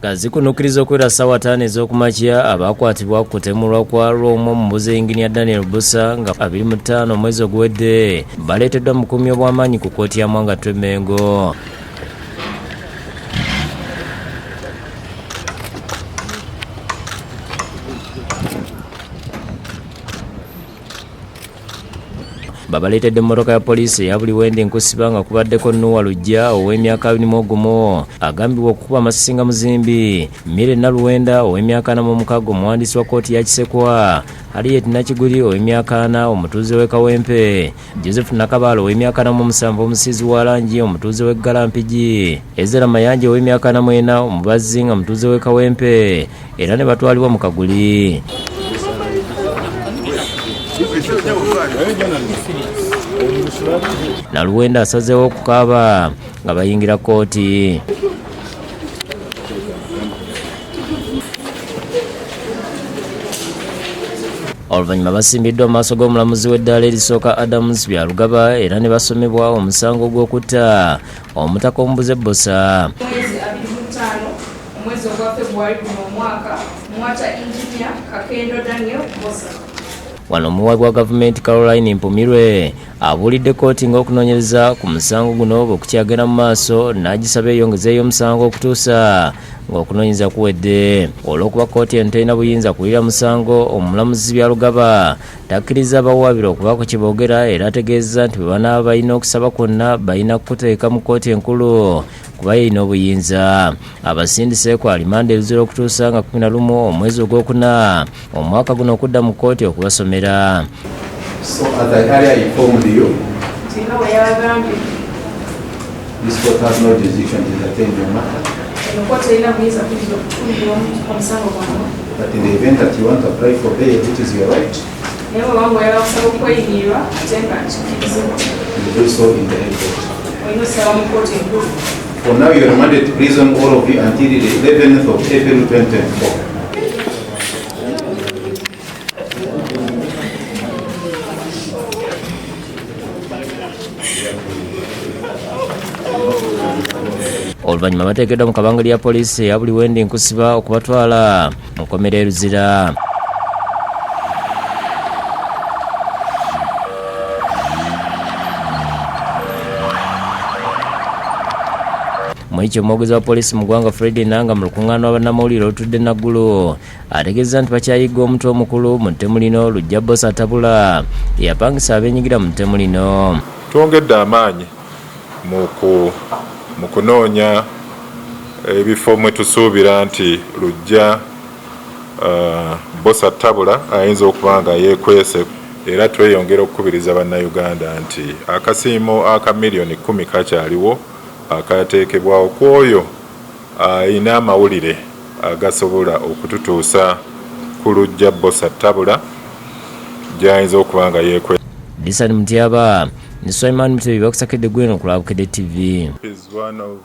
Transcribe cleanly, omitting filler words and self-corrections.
Nga zikunukkiriza okuwera ssaawa 5 ez'okumakya, abaakwatibwa ku kutemulwa kwa lw'omu omubuze yinginiya Daniel Busa nga 25 omwezi oguwedde baleeteddwa mu bukuumi obw'amaanyi ku kkooti ya Mwanga Ttwe Mengo. Babaleetedde mmotoka ya poliisi eya buli wendi nkusiba nga kubaddeko Nuwa Lujja ow'emyaka 21 agambibwa okukuba amasisi nga muzimbi, Mire Naluwenda ow'emyaka 46 omuwandiisi wa kkooti ya Kisekwa, Harriet Nakiguli ow'emyaka 40 omutuuze w'e Kawempe, Joseph Nakabaale ow'emyaka 47 omusiizi wa langi omutuuze w'e Ggalampigi, Ezra Mayanja ow'emyaka 44 omubazzi nga mutuuze w'e Kawempe era ne batwalibwa mu kaguli. Naluwenda asazeewo okukaaba nga bayingira kkooti. Oluvannyuma basimbiddwa mu maaso g'omulamuzi w'eddaala erisooka Adams Byarugaba era ne basomebwa omusango gw'okutta omutaka omubuze Bbosa. Omwezi ogwa February guno omwaka, Mwata Engineer Kakendo Daniel Bbosa. Wano omuwaabi wa gavumenti Caroline Mpumirwe abuulidde kkooti ng'okunoonyereza ku musango guno bwe kukyagenda mu maaso n'agisaba eyongezeeyo omusango okutuusa ng'okunoonyereza kuwedde. Olw'okuba kkooti eno terina buyinza kuwulira musango, omulamuzi Byarugaba takkiriza abawawaabirwa okubaako kye boogera era ategeezezza nti bwe banaaba balina okusaba kwonna balina kukuteeka mu kkooti enkulu kuba yeyina obuyinza. Abasindise ku alimanda eruzira okutuusa nga 11 omwezi ogwokuna omwaka guno okudda mu kkooti okubasomera. So as I earlier informed you, Singa bwe yabagambye, this court has no jurisdiction to entertain your matter. Eno kkooti erina buyinza kukkiriza okutuulira omusango gwammwe. But in the event that you want to apply for bail, which is your right, Naye bw'oba ng'oyagala kusaba okweyimirwa ate nga kikkirizibwa, you do so in the High Court. Olina osaba mu kkooti enkulu. For now, you are remanded to prison, all of you, until the 11th of April 2024. Oluvannyuma bateekeddwa mu kabangali ya poliisi eya buli wendi nkusiba okubatwala mu kkomera e Luzira. Mwekyo omwogezi wa poliisi mu ggwanga Fred Enanga mu lukuŋŋaana lwa bannamawulire olutudde Naggulo ategeezezza nti bakyayigga omutwe omukulu mu ttemu lino Luggya Bbosa Tabula eyapangisa abeenyigira mu ttemu lino. Twongedde amaanyi mu kunoonya ebifo mwe tusuubira nti Luggya Bbosa Tabula ayinza okuba nga yeekwese era tweyongera okukubiriza Bannayuganda nti akasiimo aka miliyoni 10 kakyaliwo akateekebwawo ku oyo alina amawulire agasobola okututuusa ku Luggya Bbosa Tabula gy'ayinza okuba nga yeekwese. Disan Mutyaba ne Sulaiman Mutebi bakusakedde gweno ku Lwabukedde TV. Is one of